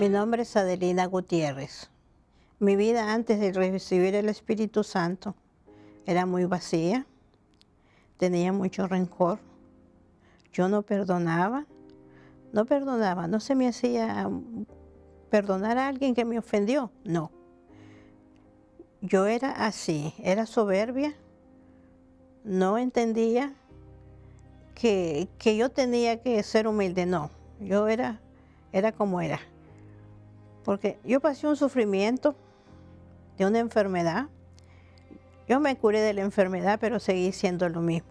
Mi nombre es Adelina Gutiérrez. Mi vida antes de recibir el Espíritu Santo era muy vacía, tenía mucho rencor, yo no perdonaba, no perdonaba, no se me hacía perdonar a alguien que me ofendió, no. Yo era así, era soberbia, no entendía que, que yo tenía que ser humilde, no, yo era, era como era. Porque yo pasé un sufrimiento de una enfermedad. Yo me curé de la enfermedad, pero seguí siendo lo mismo.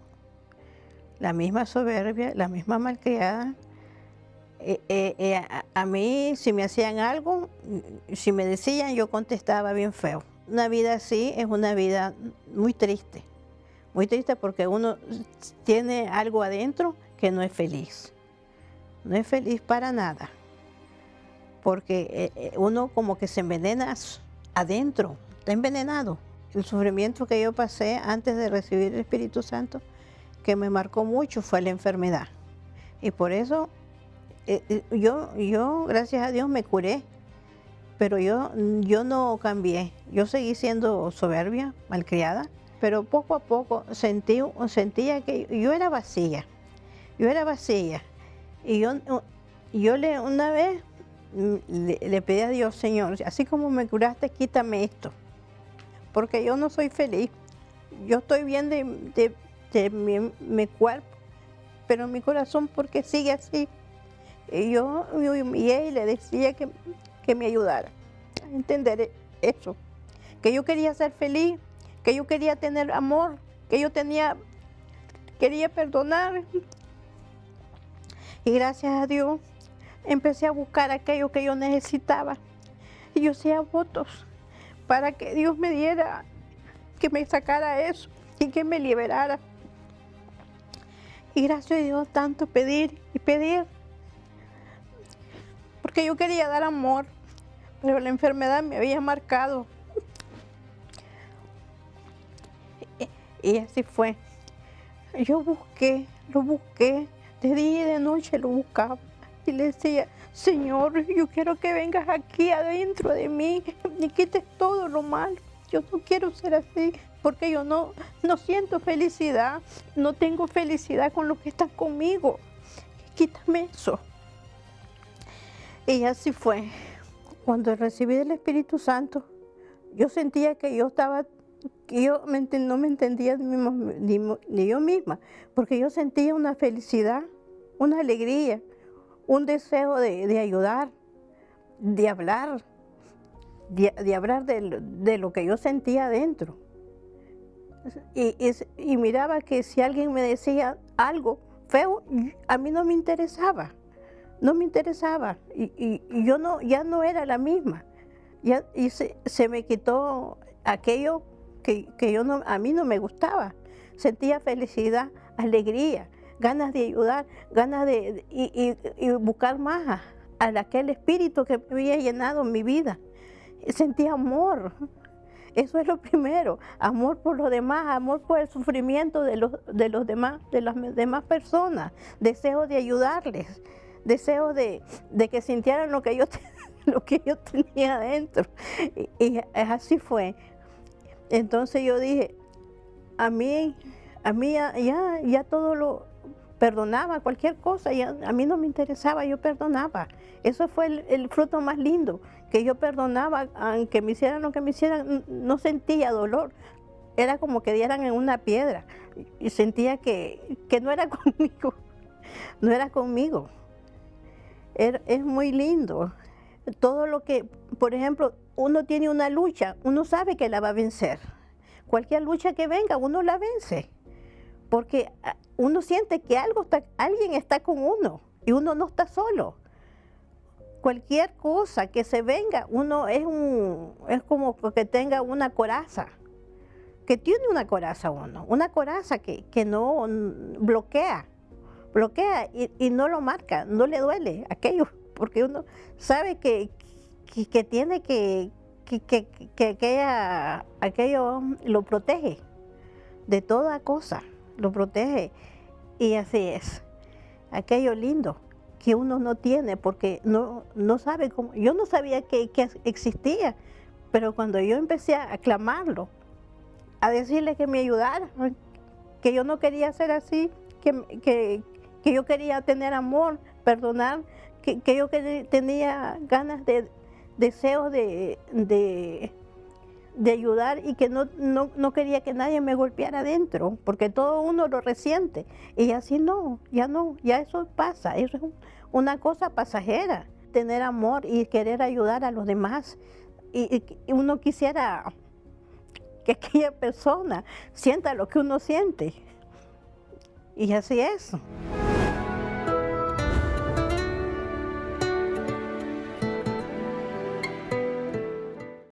La misma soberbia, la misma malcriada. Eh, eh, eh, a, a mí, si me hacían algo, si me decían, yo contestaba bien feo. Una vida así es una vida muy triste. Muy triste porque uno tiene algo adentro que no es feliz. No es feliz para nada. Porque uno como que se envenena adentro, está envenenado. El sufrimiento que yo pasé antes de recibir el Espíritu Santo, que me marcó mucho, fue la enfermedad. Y por eso yo, yo, gracias a Dios, me curé. Pero yo, yo no cambié. Yo seguí siendo soberbia, malcriada. Pero poco a poco sentí, sentía que yo era vacía. Yo era vacía. Y yo, yo le, una vez le, le pedí a Dios, Señor, así como me curaste, quítame esto. Porque yo no soy feliz. Yo estoy bien de, de, de mi, mi cuerpo, pero mi corazón, porque sigue así? Y yo me humillé y le decía que, que me ayudara a entender eso. Que yo quería ser feliz, que yo quería tener amor, que yo tenía, quería perdonar. Y gracias a Dios empecé a buscar aquello que yo necesitaba. Y yo hacía votos para que Dios me diera, que me sacara eso y que me liberara. Y gracias a Dios tanto pedir y pedir, porque yo quería dar amor, pero la enfermedad me había marcado. Y así fue. Yo busqué, lo busqué, de día y de noche lo buscaba. Y le decía, Señor, yo quiero que vengas aquí adentro de mí y quites todo lo malo. Yo no quiero ser así, porque yo no, no siento felicidad, no tengo felicidad con los que están conmigo. Quítame eso. Y así fue. Cuando recibí el Espíritu Santo, yo sentía que yo estaba, que yo me no me entendía ni, ni yo misma, porque yo sentía una felicidad, una alegría, un deseo de, de ayudar, de hablar, de, de hablar de, de lo que yo sentía adentro. Y, y, y miraba que si alguien me decía algo feo, a mí no me interesaba, no me interesaba. Y, y yo no, ya no era la misma. Ya, y se, se me quitó aquello que, que yo no, a mí no me gustaba. Sentía felicidad, alegría, ganas de ayudar, ganas de, y, y, y buscar más a, a aquel espíritu que me había llenado mi vida. Sentía amor. Eso es lo primero, amor por los demás, amor por el sufrimiento de los demás, de las demás personas, deseo de ayudarles, deseo de, de que sintieran lo que yo, lo que yo tenía adentro. Y, y así fue. Entonces yo dije, a mí ya, ya, ya todo lo perdonaba, cualquier cosa, ya, a mí no me interesaba, yo perdonaba. Eso fue el, el fruto más lindo, que yo perdonaba, aunque me hicieran lo que me hicieran, no sentía dolor. Era como que dieran en una piedra y sentía que, que no era conmigo, no era conmigo. Era, es muy lindo. Todo lo que, por ejemplo, uno tiene una lucha, uno sabe que la va a vencer. Cualquier lucha que venga, uno la vence. Porque uno siente que algo está, alguien está con uno y uno no está solo. Cualquier cosa que se venga, uno es, un, es como que tenga una coraza, que tiene una coraza uno, una coraza que, que no bloquea, bloquea y, y no lo marca, no le duele aquello, porque uno sabe que, que, que tiene que, que, que, que aquella, aquello lo protege de toda cosa, lo protege. Y así es, aquello lindo. que uno no tiene porque no, no sabe cómo, yo no sabía que existía, pero cuando yo empecé a clamarlo, a decirle que me ayudara, que yo no quería ser así, que yo quería tener amor, perdonar, que yo tenía ganas de, deseos de, de ayudar y que no, no, quería que nadie me golpeara adentro, porque todo uno lo resiente. Y así no, ya no, ya eso pasa, eso es una cosa pasajera. Tener amor y querer ayudar a los demás. Y uno quisiera que aquella persona sienta lo que uno siente. Y así es.